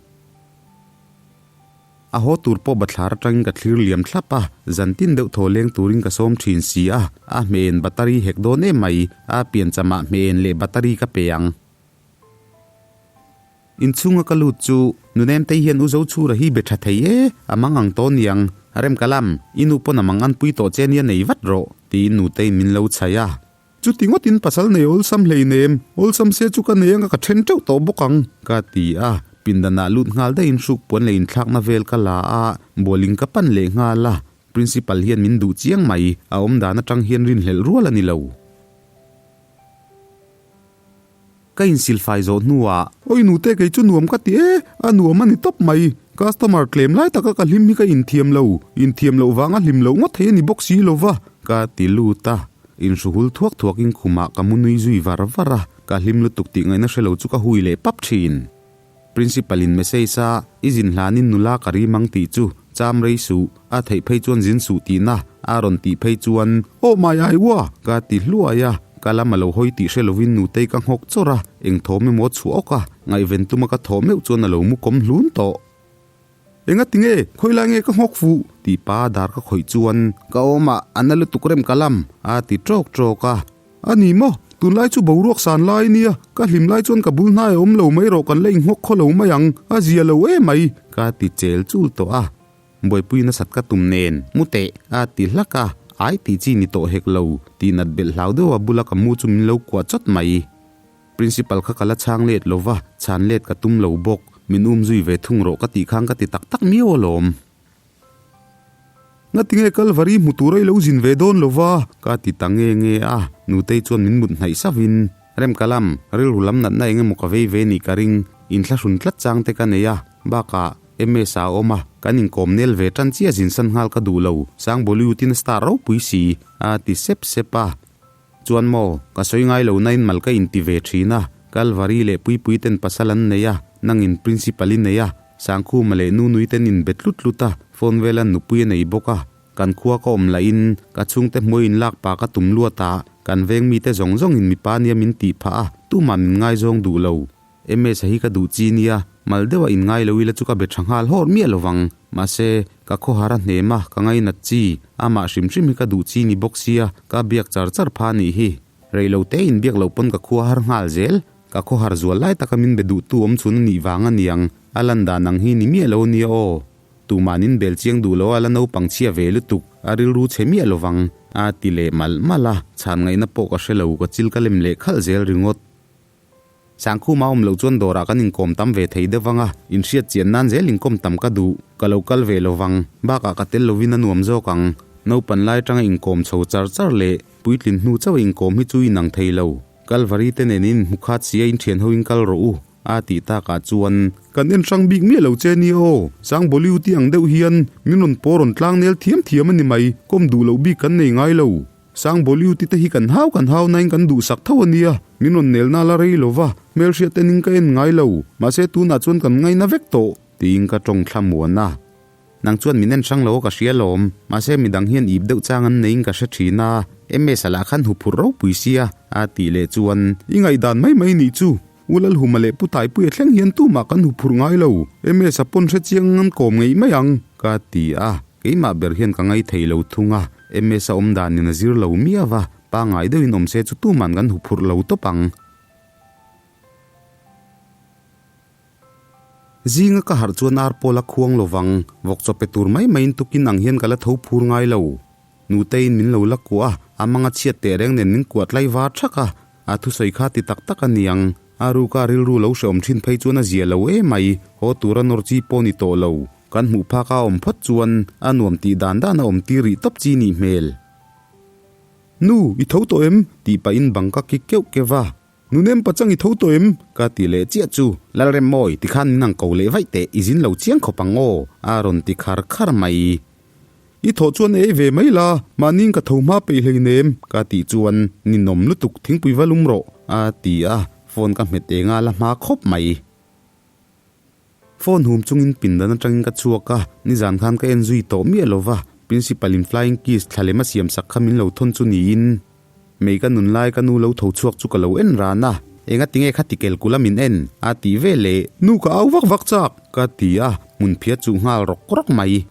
A haw tur pawh bathlar atangin ka thlir liam thlap a, zan tin deuh thaw leng turin ka sawm thin si a, a hmehen battery hek dawn em mai, a pianchamah hmehen leh battery ka pe ang. Inchhunga ka lut chu Nunemtei hian U Zochhura hi be tha thei e, a mang ang tawh niang. Remkalam, i nu pawn a mang an pui tawh che nia nei vat rawh, tiin Nuteiin min lo chhaih a. Chuti ngawtin pasal nei awlsam hleinem, awlsam se chu ka nei anga ka then teuh tawh bawk ang, ka ti a. Pindanah lut nghal daihin hruk puan leh inthlakna vel ka la a, bualing ka pan leh nghal a. Principal hian min duh chiang mai, a awmdan atang hian rinhlelh rual a ni lo. Ka insilfai zawh hnuah. Oi nute kei chu nuam ka ti e, a nuam a ni tawp mai. Customer tlem lai taka ka hlim hi ka inthiam lo, inthiam loh vanga hlim loh ngawt thei a ni bawk si lo va, ka ti lut a. Inhruhul thuak thuakin khumah ka mu nui zui var var a, ka hlim lutuk tih ngaihna hre lo chu ka hui leh pap thin. Principal in message a, i zin hlanin nula ka rim ang tih chu cham rei suh, a theih phei chuan zin suh tihna a rawn tih phei chuan Aw mai ai ua! Ka ti hluai a, ka lam a lo hawi tih hre lovin nutei ka nghawk chawrh a, eng thawm emaw a chhuah awk a, ngaihven tuma ka thawh meuh chuan a lo mu kawm hlun tawh. Enga tinge, khawi lai nge ka nghawk fuh? Tih pa dar ka khawih chuan ka awm a, a na lutuk rem ka lam a ti ṭawk ṭawk a. A ni maw? Tunlai chu boruak san lai nia, ka hlim lai chuan ka bul hnai a awm lo mai rawh kan la inghawk khaw lo mai ang, a zia lo em mai. Ka ti chel chul tawh a, buaipui nasat ka tum nen, mu teh a ti hlak a, ai tih chi ni tawh hek lo, tih nat belh hlau deuh a bula ka mu chu min lo kuah chawt mai. Principal kha ka la chhang let lo va, chhan let ka tum lo bawk, min um zui ve thung rawh ka tih khan ka ti tak tak miau alawm. Ngatinge Kalvari hmu tura i lo zin ve dawn lo va? Ka ti ta nge nge a, Nutei chuan min mut hnaih savin, Remkalam, rilru lam natna eng emaw ka vei ve nih ka ring, inthlahrun tlat chang te ka nei a, bakah MS a awm a, kan inkawm nel ve tan chiah zin san nghal ka duh lo, Sangbollywood in a star ropui si, a ti sep sep a. Chuan maw, ka sawi ngai lo nain mal ka inti ve thin a, Kalvari leh Puipui ten pasal an nei a, nangin Principal i nei a, Sangkhuma leh Nunui ten in be tlut tlut a, phone vela nupui a nei bawk a, kan khua ka awm lahin ka chhungte hmuai in lak pa ka tum luat a, kan veng mite zawng zawngin mipa nia min tih phah a, tumah min ngaizawng duh lo. MS-a hi ka duh chi nia, mal deuha in ngai lo ila chu ka be tha nghal hawr miah lovang. Mahse, ka khawhar a hnem a, ka ngainat chi, amah hrim hrim hi ka duh chi ni bawk sia, ka biak char char pha nih hi. Rei lo te in biak loh pawn ka khua har nghal zel. Ka khawhar zual lai taka min be duhtu awm chhun a nih vang a niang, a lan dan ang hi ni miah lo nia aw. Tuman in bel chiang duh lo a la naupang chhia ve lutuk, a rilru chhe miah lovang, a ti leh malh malh a, chhan ngaihna pawh ka hre lo, ka chil ka lem leh khalh zel ringawt. Sangkhuma awm loh chuan dawrah kan inkawm tam ve thei deuh vang a, inhriat chian nan zel inkawm tam ka duh, ka lo kal ve lo vang, bakah ka tel lovin a nuam zawk ang. Naupan lai atanga inkawm chho char char leh puitlin hnu chauh a inkawm hi chu inang thei lo. Kalvari te nen in hmu khat sia inthian ho in kal rawh u, a tih takah chuan. Kan en hrang bik miah lo che nia aw, Sang Bollywood-i ang deuh hian min rawn paw rawn tlang nel thiam thiam a ni mai, kawm duh loh bik kan nei ngai lo. Sang Bollywood-i te hi kan hau kan hau nain kan duhsak tho a nia, min rawn nelna la rei lo va, hmelhriat enin ka en ngai lo, mahse tunah chuan kan ngaina vek tawh, tiin ka tawng thla muan a. Nang chuan min en hrang lo a ka hria lawm, mahse midang hian ip deuh chang an neiin ka hre thin a, MS-a lah khan huphurh ropui sia, a tih leh chuan. I ngaihdan mai mai nih chu, U Lalhuma leh Pu Taipuia thleng hian tumah kan huphurh ngai lo, MS-a pawn hre chiang an kawm ngeih mai ang, ka ti a, keimah ber hian ka ngaithei lo thung a, MS-a awm danin a zir lo miau va, pangngai deuhin awm se chu tuman kan huphurh lo tawp ang. Zinga ka harh chuan ar pawl a khuang lo vang, vawk chaw pe tur mai maiin tukin ang hian ka la tho phur ngai lo. Nuteiin min lo la kuah a, A manga chhiat teh reng nen min kuah tlai var thak a, a thusawi kha ti tak tak a niang. A ruka rilru lo hrehawm thin phei chuan a zia lo emai, haw tura nawr chi pawh ni tawh lo. Kan hmuh phak a awm phawt chuan a nuam tih dan dan a awm tir rih tawp chi nih hmel. Nu, i tho tawh em? tih pahin bang ka kik keuh keuh va. Nunem pachang i tho tawh em? Ka ti leh chiah chu. Lalremmawi, tikhan min ang ko leh vaih teh, i zin lo chiang khawp ang aw, a rawn ti khar khar mai. I thawh chuan ei ve mai la, mahniin ka tho hma peih hleinem, ka tih chuan, Ninawm lutuk, thingpui va lum rawh, a ti a, phone ka hmet eng a la hma khawp mai. Phone hum chungin pindan atangin ka chhuak a, nizan khan ka en zui tawh miah lo va, Principal in flying kiss thla lem a siam sak kha min lo thawn chu niin. Mei ka nun lai ka nu lo tho chhuak chu ka lo en ran a, enga tinge kha tikel kula min en? a ti ve leh. Nu ka au vak vak chak! ka ti a, hmun phiat chuh nghal rawk rawk mai.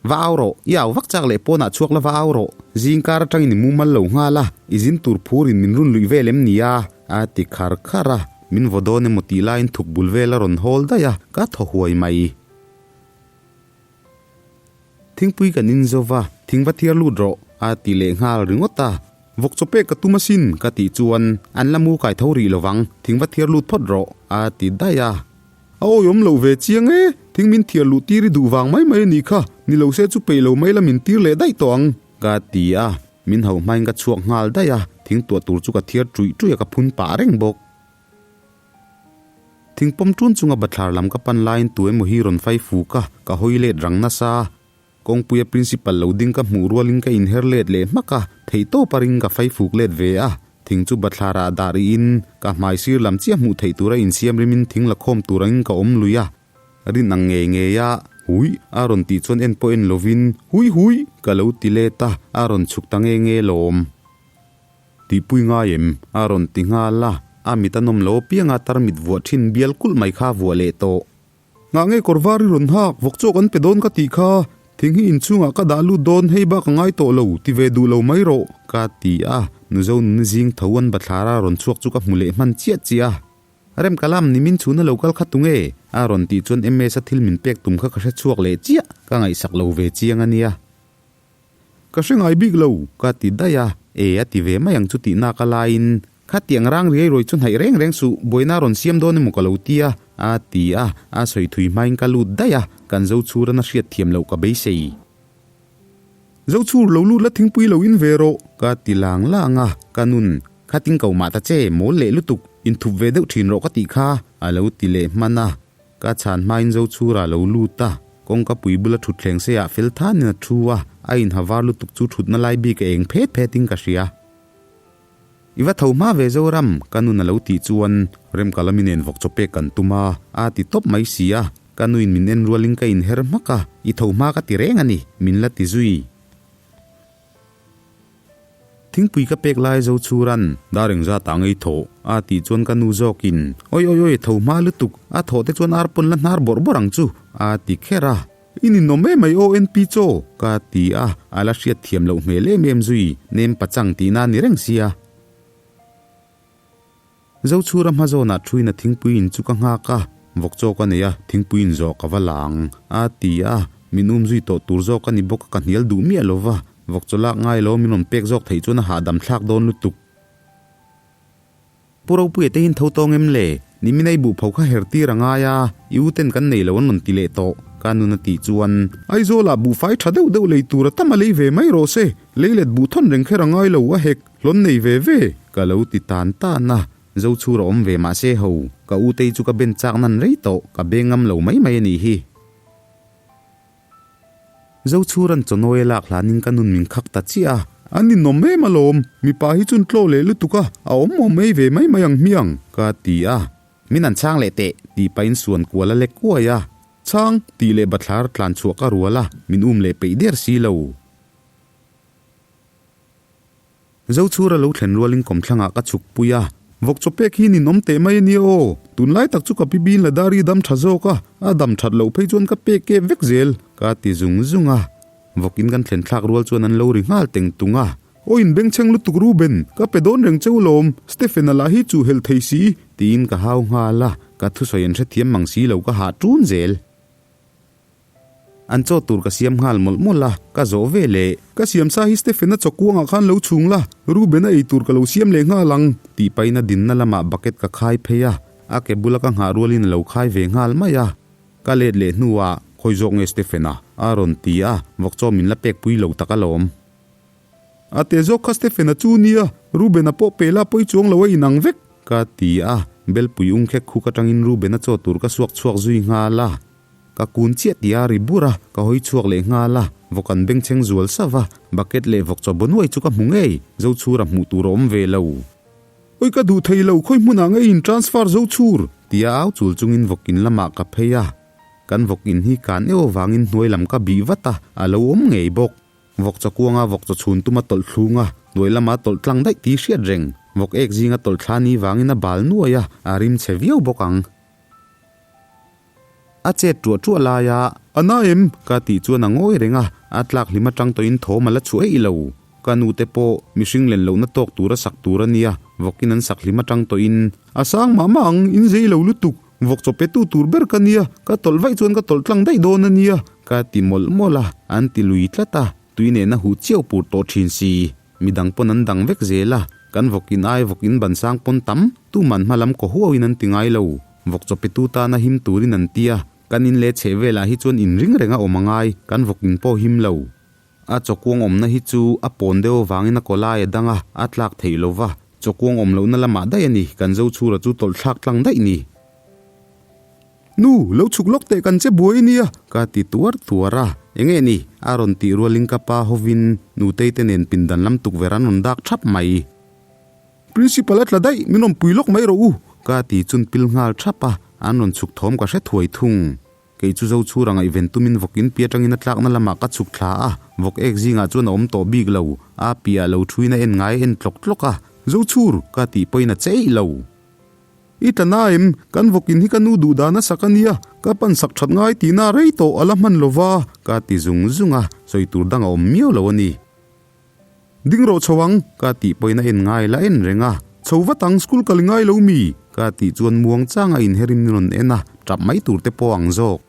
Va au rawh, i au vak chak leh pawnah chhuak la va au rawh, zingkar atangin i mumal lo nghal a, i zin tur phurin min run luih vel em nia? a ti khar khar a, min vaw dawn emaw tih laiin thuk bul vel a rawn hawl daih a, ka thaw huai mai. Thingpui kan in zo va, thing va thiar lut rawh, a ti leh nghal ringawt a. Vawk chaw pek ka tum asin, ka tih chuan an la mu kai tho rih lovang, thing va thiar lut phawt rawh, a ti daih a. A awiawm lo ve chiang e, thing min thiar luh tir i duh vang mai mai a nih kha, ni lo se chu peih lo mai la min tir leh daih tawh ang, ka ti a, min hauh hmain ka chhuak nghal daih a, thing tuah tur chu ka thiar ṭuih ṭuih a ka phun pah reng bawk. Thing pawm ṭun chunga bathlar lam ka pan laiin tu emaw hi rawn fai fuk a, ka hawi let rang nasa. Kawngpuia principal lo ding ka hmuh rualin ka inher let leh hmak a, theihtawp a ring ka fai fuk let ve a. Thing chu bathlarah dah rihin ka hmai sir lam chiah hmuh theih tura insiam rimin thing la khawm tur angin ka awm lui a. Rin ang ngei ngei a, Hui! a rawn tih chuan en pawh en lovin, Hui hui! ka lo ti let a, a rawn chhuk ta nge nge lawm. Tihpui ngai em? a rawn ti nghal a, a mit a nawm lo apianga tarmit vuah thin bial kulh mai kha a vuah leh tawh. Ngah nge kawr var i rawn hak, vawk chaw kan pe dawn ka tih kha, thing hi inchhungah ka dah lut dawn, hei bak a ngai tawh lo, ti ve duh lo mai rawh, ka ti a, Nuzo nuni zing tho an bathlar a rawn chhuak chu ka hmu leh hman chiah chiah a. Rem ka lam, nimin chhuna lo kal kha tunge? a rawn tih chuan MS a thil min pek tum kha ka hre chhuak leh chiah, ka ngaihsak lo ve chiang a nia. Ka hre ngai bik lo, ka ti daih a, e a ti ve mai ang chu tih nak a laiin, Khatiang rang riai ruai chu hnaih reng reng suh, buaina rawn siam dawn emaw ka lo ti a, a ti a, a sawi thui hmain ka lut daih a, kan Zochhur an a hriat thiam loh ka beisei. Zochhur lo lut la thingpui lo in ve rawh, ka ti lang lang a, ka nun, Khating ko mah ta che, mawl leh lutuk, inthup ve deuh thin rawh ka tih kha, a lo ti leh hman a. Ka chhan hmain Zochhura lo lut a, kawngka pui bula thutthleng seiah fel thanin a thu a, a inha var lutuk chu thutna lai bik a eng phet phetin ka hria. I va tho hma ve Zoram, ka nun a lo tih chuan Remkalami nen vawk chaw pek kan tum a, a ti tawp mai si a, ka nuin min en rualin ka inher hmak a, i tho hma ka ti reng a ni, min la ti zui. Thingpui ka pek lai zo chhuran dar engzat ah ngei thawh a tih chuan ka nu zawkin Oi oi oi tho hma lutuk a thawh te chuan ar pawn la hnar bawrh bawrh ang chu a ti kher a. I ninawm em mai aw NP chaw ka ti a, a la hriat thiam loh hmel em em zui nem pachang tihna a ni reng sia. Zochhura hma zawnah thuin a thingpui in chu ka nghak a, vawk chaw ka nei a, thingpui in zawh ka va la ang, a ti a, min um zui tawh tur zawk a ni bawk a ka hnial duh miah lo va, vawk chaw lak ngai lo min rawn pek zawk theih chuan a hahdam thlak dawn lutuk. Pu Ropuia te hin tho tawng em le? Nimin a i buh pho kha her tir a ngai a, i u ten kan nei lo an rawn ti leh tawh, ka nun a tih chuan. Aizawlah buhfai tha deuh deuh lei tur a tam a lei ve mai rawh se, leilet buh thawn reng kher a ngai lo a hek. Hlawn nei ve ve, ka lo ti tan tan a, Zochhur a awm ve mahse ho, ka u tei chu ka ben chak nan rei tawh, ka beng ngam lo mai mai a nih hi. Zochhuran chawnawi a lak hlanin ka nun min khak ta chiah a. An ninawm em alawm, mipa hi chun tlaw leh lutuk a, a awm awm ei ve mai mai ang hmiang, ka ti a. Min an chhang leh teh, tih pahin suan kual a lek uai a. Chhang, tih leh bathlar tlan chhuah ka rual a, min um leh peih der si lo. Zochhura lo thlen rualin kawmthlangah ka chhuk pui a. Vawk chaw pek hi ninawm teh mai a nia aw. Tunlai tak chu ka pi bin la dari dam tha zawk a, a dam that loh phei chuan ka pek kep vek zel, ka ti zung zung a. Vawkin kan thlen thlak rual chuan an lo ri nghal teng tung a. Aw in bengchheng lutuk Ruben, ka pe dawn reng cheu lawm, Stephen-a lah hi chu helh thei si, tiin ka hau nghal a, ka thusawi an hrethiam mang si lo ka hah ṭun zel. An chaw tur ka siam nghal mawlh mawlh a, ka zawh ve leh. Ka siam sa hi Stephen-a chaw kuangah khan lo chhung la, Reuben-a ei tur ka lo siam leh nghal ang, tih pahin a dinna lamah bucket ka khai phei a, a ke bula ka nghah rualin a lo khai ve nghal mai a. Ka let leh hnuah, Khawi zawk nge Stephen-a? a rawn ti a, vawk chaw min la pek pui lo tak alawm. A te zawk kha Stephen-a chu nia, Reuben-a pawh pe la pawi chuang lo a inang vek, ka ti a, belpui ung khek khuk atangin Reuben-a chaw tur ka suak chhuak zui nghal a. Ka kun chiah tih a ri bur a, ka hawi chhuak leh nghal a, vawk an bengchheng zual sauh a, bucket leh vawk chaw baw nuai chu ka hmu ngei, Zochhura hmuh tur a awm ve lo. Oi ka duh thei lo, khawi hmunah nge in transfer Zochhur? Tia au chul chungin vawk in lamah ka phei a, kan vawk in hi kan eu avangin hnuai lam ka bih vat a, a lo awm ngei bawk. Vawk chaw kuanga vawk chaw chhun tuma tawlh thlung a, hnuai lama tawlh tlang daih tih hriat reng. Vawk ek zinga tawlh thla ni vangin a bal nuai a, a rim chhe viau bawk ang. A chet ṭuah ṭuah lai a. A na em? Ka tih chuan a ngawi reng a, a tlak hlim aṭang tawhin thawm a la chhuah eih lo. Ka nute pawh mihring len lohna tawk tura sak tur a nia, vawkin an sak hlim aṭang tawhin. A sang mah mah ang, in zei lo lutuk. Vawk chaw petu tur ber ka nia, ka tawlh vaih chuan ka tawlh tlang daih dawn a nia, ka ti mawlh mawlh a, an ti lui tlat a, tui nena huh chiau pur tawh thin si. Midang pawn an dang vek zel a, kan vawk in ai vawk in ban sang pawn tam, tuman hma lam kaw huauin an ti ngai lo. Vawk chaw petu tana him turin an ti a, kan in leh chheh velah hi chuan in ring reng a awm a ngai, kan vawk in pawh him lo. A chawkuang awmna hi chu a pawn deuh avangin a kaw lai a dang a, a tlak theih lo va, chawkuang awm lohna lamah daih a ni, kan Zochhura chu tawlh thlak tlang daih ni. Nu, lo chhuk lawk teh kan che buai nia, ka ti tuar tuar a, enge ni? a rawn tih rualin ka pa hovin Nutei te nen pindan lam tukverh an rawn dak thap mai. Principal a tla daih, min rawn pui lawk mai rawh u, ka ti chun pil nghal thap a, an rawn chhuk thawm ka hre thuai thung. Kei chu Zochhura ngaihven tumin vawk in pi atangin a tlakna lamah ka chhuk thla a, vawk ek zingah chuan a awm tawh bik lo, a piah lo thuin a en ngai a en tlawk tlawk a, Zochhur! ka tih pawhin a che eih lo. I tla na em? Kan vawk in hi ka nu duh dan a sak a nia, ka pan sak that ngai tihna rei tawh a la hman lo va, ka ti zung zung a, sawi tur dang a awm miau lo a ni. Ding rawh chho ang, ka tih pawhin a en ngai la en reng a, chho vat ang school kal i ngai lo mi? Ka tih chuan muang chang a inherin min rawn en a, tap mai tur te pawh ang zawk.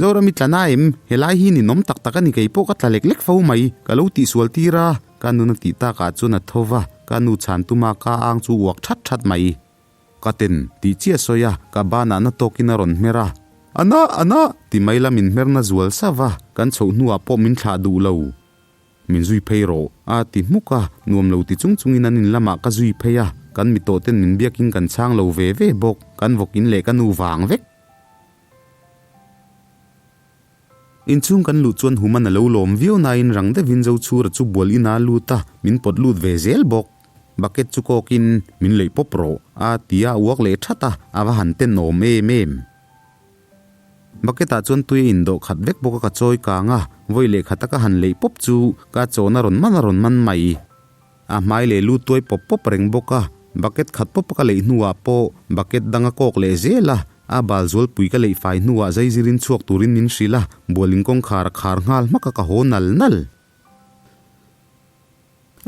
Zoram i tla na em? Helai hi ninawm tak tak a ni kei pawh ka tla lek lek fo mai, ka lo tihsual tir a, ka nun a tih takah chuan a tho va, ka nu chhan tuma ka ang chu uak that that mai. Ka ten tih chiah sawi a, ka banah na tawkin a rawn hmer a. A na, a na! ti mai la min hmer na zual sauh a, kan chhoh hnuah pawh min thlah duh lo. Min zui phei rawh, a ti hmuk a, nuam lo ti chung chungin an in lamah ka zui phei a, kan mi tawh ten min biakin kan chhang lo ve ve bawk, kan vawk in leh ka nu vang vek. Inchhung kan luh chuan Human a lo lawm viau nain rang deuhin Zochhura chu bual ina lut a, min pawt lut ve zel bawk. Bucket chu kawkin, Min leih pawp rawh, a ti a, uak leh that a, a va han tenawm em em. Bucket ah chuan tui a indawh khat vek bawk a ka chawi kang a, vawi leh khata ka han leih pawp chu ka chawna rawn man a rawn man mai. A hmai leh lu tuai pawp pawp reng bawk a, bucket khat pawp ka leih hnuah pawh bucket dang a kawk leh zel a, a bal zualpui ka leih fai hnuah zaizirin chhuak turin min hrilh a, bualin kawngkhar a khar nghal hmak a ka haw nal nal.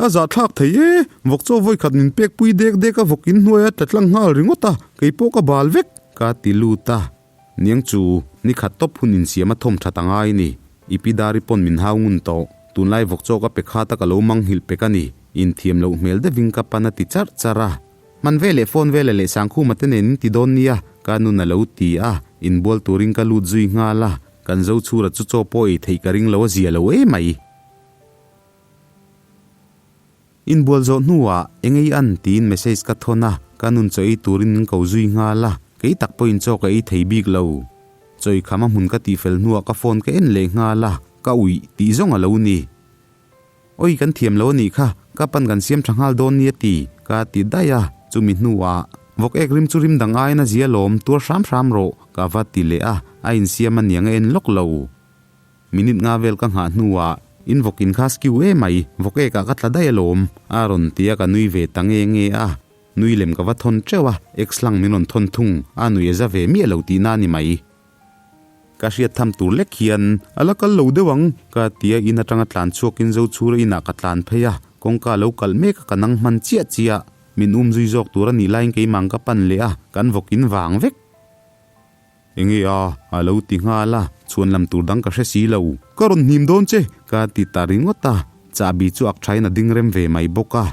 A zahthlak thei e, vawk chaw vawi khat min pek pui dek dek a vawk in hnuai a tla tlang nghal ringawt a, kei pawh ka bal vek, ka ti lut a. Niang chu, ni khat tawp hun insiam a thawm that a ngai ni. I pi Dari pawn min hau ngun tawh. Tunlai vawk chaw ka pe khat a ka lo mang nghilh pek a ni. Inthiam loh hmel deuhin ka pan a ti charh charh a. Hman ve leh phone vela leh Sangkhuma te nen in ti dawn nia, ka nun a lo ti a. Inbual turin ka lut zui nghal a. Kan Zochhura chu chaw pawh ei theih ka ring lo a zia lo emai. Inbual zawh hnuah eng ei an tiin message ka thawn a, ka nun chaw ei turin min ko zui nghal a, kei tak pawhin chaw ka ei thei bik lo. Chaw ei kham a hmun ka tihfel hnuah ka phone ka en leh nghal a, ka uih tih zawng a lo ni. Oi kan thiam lo a nih kha, ka pan kan siam tha nghal dawn nia ti, ka ti daih a, chumi hnuah vawk ek rim chu rim dang aiin a zia lawm, tuar hram hram rawh, ka va ti leh a, a insiam a niang a en lawk lo. Minute nga vel ka nghah hnuah, In vawk in kha skew e mai, vawk ekah ka tla daih alawm, a rawn ti a, ka nui ve ta nge nge a. Nui lem ka va thawn teuh a, ex hlang min rawn thawn thung, a nui a za ve miah lo tihna a ni mai. Ka hriat tham tur lek hian, A la kal lo deuh ang, ka ti a, in atanga tlan chhuakin Zochhura inah ka tlan phei a, kawngka lo kalh mek a ka nang hman chiah chiah. Min um zui zawk tur a nih laiin keimah ang ka pan leh a, kan vawk in vang vek. Enge a? A lo ti nghal a, chhuan lam tur dang ka hre si lo. Ka rawn hnim dawn che! Ka ti ta ringawt a, chahbi chu ak thain a ding rem ve mai bawk a.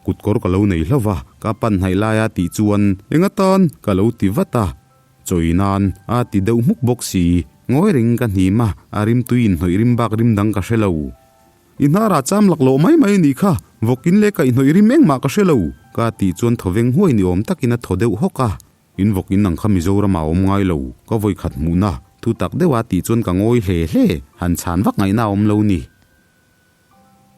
Kutkawr ka lo nei hlauh va, ka pan hnaih laia tih chuan eng atan ka lo ti vat a. Chawi nan a ti deuh hmuk bawk si. Ngawi reng ka hnim a, a rimtui inhnawih rim bak rim dang ka hre lo. I hnarah cham laklawh mai mai a nih kha, vawkin leh kaihhnawih rim engmah ka hre lo, ka tih chuan thawveng huai ni awm takin a thaw deuh hawk a. In vawk in ang kha Mizoram ah awm ngai lo, ka vawi khat hmuhna, thu tak deuh a tih chuan ka ngawi hle hle, han chhan vak ngaihna a awm lo ni.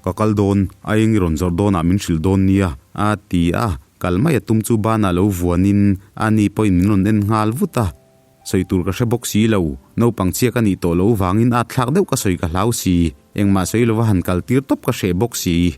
Ka kal dawn, a eng i rawn zawrh dawnah min hrilh dawn nia, a ti a, kal mai a tum chu banah lo vuanin a ni pawhin min rawn en nghal vut a. Sawi tur ka hre bawk si lo, naupang chhia ka nih tawh loh vangin at thlak deuh ka sawi ka hlau si, engmah sawi lova han kal tir tawp ka hreh bawk si.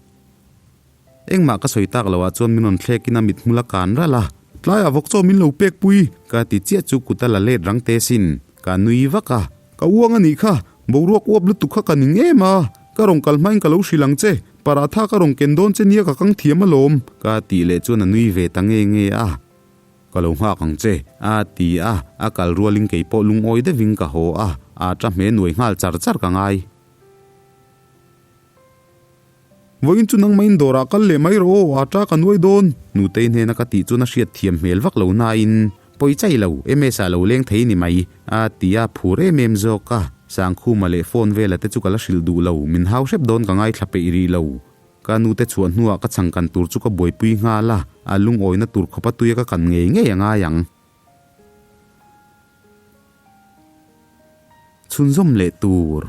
Engmah ka sawi tak loh ah chuan min rawn thlek in a mit hmul a kan ralh a. Tlaiah vawk chaw min lo pek pui! Ka ti chiah chu kut a la let rang te sin. Ka nui vak a. Ka uang a nih kha, boruak uap lutuk kha ka ning em a. Ka rawn kal hmain ka lo hrilh ang che, paratha ka rawn ken dawn che nia ka kang thiam alawm. Ka tih leh chuan a nui ve ta nge nge a. Ka lo nghak ang che, a ti a, a kal rualin keipawh lungawi deuhin ka haw a, a ta hme nuai nghal char char ka ngai. Vawiin chu nangmahin dawrah kal leh mai rawh aw, a ta ka nuai dawn. Nutei hnena ka tih chuan a hriat thiam hmel vak lo nain, Pawi chai lo, MS ah lo leng thei ni mai, a ti a, phur em em zawk a. Sangkhuma leh phone vela te chu ka la hrilh duh lo, min hau hrep dawn ka ngaithla peih rih lo. Ka nute chhuah hnuah ka chhangkan tur chu ka buaipui nghal a, a lungawina tur khawpa tuia ka kan ngei ngei a ngai ang. Chhunzawm leh tur.